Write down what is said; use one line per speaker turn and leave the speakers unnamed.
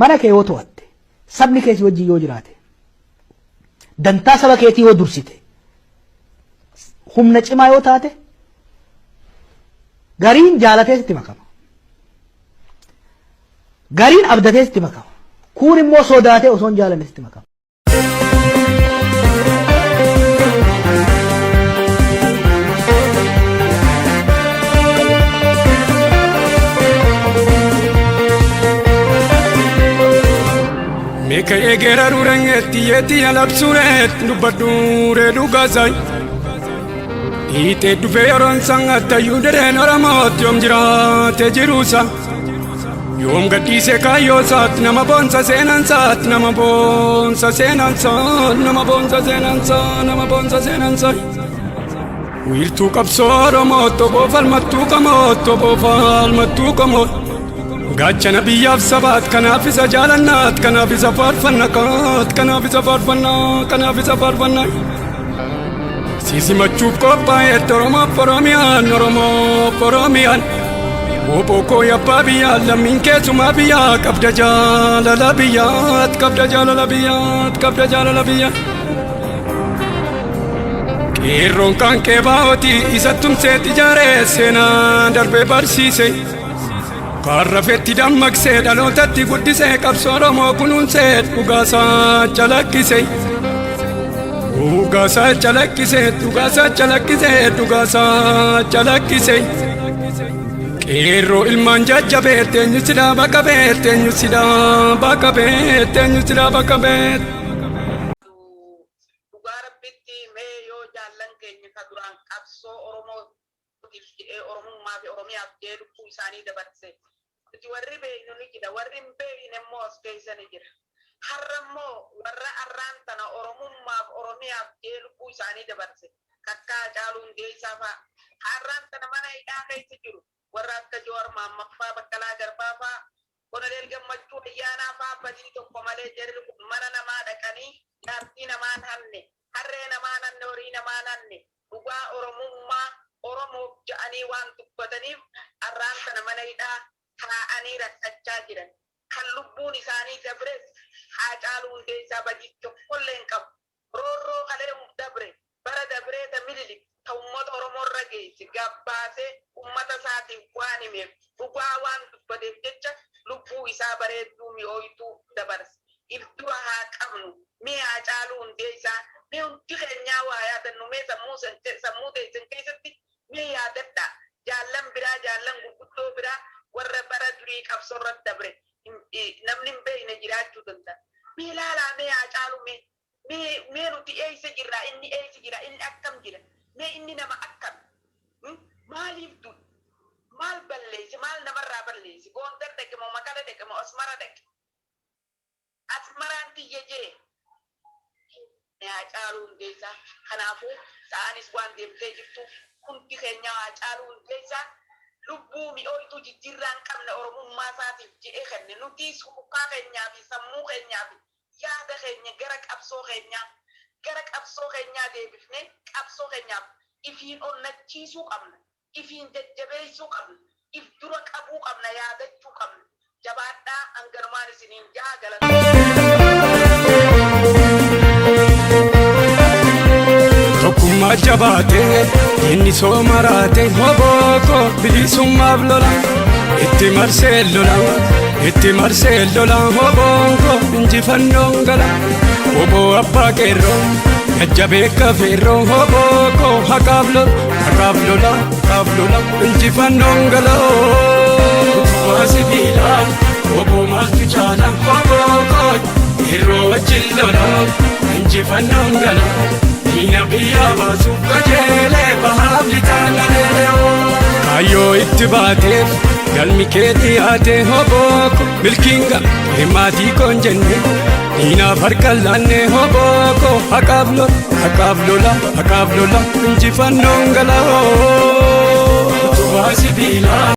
Mana kee yoo to'atte, sabni kee si wajjin yoo jiraate, dantaa saba keetii yoo dursite, humna cimaa yoo taate, gariin jaalatee sitti makama. Gariin abdatee sitti makama. Kuun immoo sodaatee osoo hin jaalanne sitti makama.
Meeka eegera rurangeetti yeetti yalabsuureet dubbadhuure dhugaasai. Dhiitee dhufee yeroon san attayyuu dereen Oromootti yoom jiraate jiruusa. Yoom gadhiise kaayyoo isaatti nama boonsa seenaan isaatti nama boonsa seenaan isaa nama boonsa seenaan isaa nama boonsa seenaan isaa. Wiirtuu qabsoo Oromoo toboo falmattuu qamoo toboo falmattuu qamoo. Gaachana biyyaaf sabaat kanaaf isa jaalannaat kanaaf isa faarfanna kaat kanaaf isa faarfanna kanaaf isa faarfanna. Si simachuuf qophaa'eetti Oromoof Oromiyaan Oromoof Oromiyaan. Obbo koo abbaa biyyaa lammiin keessumaa biyyaa qabda jaalala biyyaat qabda jaalala biyyaat qabda jaalala biyyaa. Qeerroon qaanqee baa'ooti isa tumseetti ijaaree seenaa darbee barsiise. Kaarrafetti dammaqsee dhalootatti guddisee qabsoo Oromoo kunuunsee dhugaasaa calaqqise. Dhugaasaa calaqqise dhugaasaa calaqqise dhugaasaa calaqqise. Qeerroo ilmaan jajjabee teenyu si dhaaba qabee teenyu si dhaaba qabee teenyu si dhaaba qabee.
Dhugaa Rabbitti mee yoo jaallan keenya ka duraan qabsoo Oromootiif jedhee Oromummaa fi Oromiyaaf jedhee lubbuu isaanii dabarse nuti warri beeknu ni jira, warri hin beekne immoo as keessa ni jira. Har'a immoo warra arraan tana Oromummaaf Oromiyaaf jedhee lubbuu isaanii dabarse ka akka Hacaaluu Hundeessaa faa ka arraan tana mana hidhaa keessa jiru warra akka Jawar Mohammed faa Baqqalaa Garbaa faa Koloneel Gammachuu Ayyaanaa faa badii tokko malee jarri kun mana namaa dhaqanii jaartii namaan hanne, harree namaan hanne, horii namaan hanne, dhugaa Oromummaa Oromoof ja'anii waan dubbataniif arraan tana mana hidhaa taa'anii rakkachaa jiran. Kan lubbuun isaanii dabres Haacaaluu Hundeessaa badii tokkollee hin qabu. Roorroo kalee dabre bara dabree ta Mililik ta ummata Oromoo irra geesse gabbaasee ummata isaatiif waan himeef dhugaa waan dubbateef jecha lubbuu isaa bareedduu mi'ooytuu dabarse. If dura haa qabnu. Mee Haacaaluu Hundeessaa mee hundi keenyaa waa yaadannu mee sammuu sammuu teessan keessatti mee yaadadhaa. Jaallan biraa jaallan gurguddoo biraa warra bara durii qabsoo irratti dabre namni hin beekne jiraachuu danda'a. Mee laalaa mee Haacaaluu mee mee mee nuti eessa jirra inni eessa jira inni akkam jira mee inni nama akkam maaliif du'e maal balleesse maal namarraa balleesse Goondar dhaqe moo Maqale dhaqe moo Asmara dhaqe Asmaraan tiyya jee mee Haacaaluu Hundeessaa kanaafuu sa'aanis waan deemtee jirtuuf hundi keenyaa Haacaaluu Hundeessaa lubbuu mi'ooytuu jijjiirraa hin qabne Oromummaa isaatiif je'ee kenne nutiis huukaa keenyaa fi sammuu keenyaa fi yaada keenya gara qabsoo keenyaa gara qabsoo keenyaa deebifnee qabsoo keenyaaf ifiin onnachiisuu qabna, ifiin jajjabeessuu qabna, if dura qabuu qabna, yaadachuu qabna. Jabaadhaa hanganumaan isiniin ja'a galatoomaa.
Tokkummaa jabaatee diinni sooma raate hobooko bilisummaaf lola itti marsee lola itti marsee lola hobooko injifannoon gala hoboo abbaa qeerroo jajjabee kafeerroo hobooko haqaaf lola haqaaf lola haqaaf lola injifannoon gala. Utubaa sibiilaa hoboo maaltu caala hobooko yeroo wajjin lola injifannoon gala. Diina biyyaa baasuuf qajeelee bahaaf lixaan aleeleoo. Kaayyoo itti baateef galmi kee dhiyaate hobooko milkiin gamtee maatii koon jenne diinaaf harka laanne hobooko haqaaf lola haqaaf lola haqaaf lola injifannoon gala. Utubaa sibiilaa.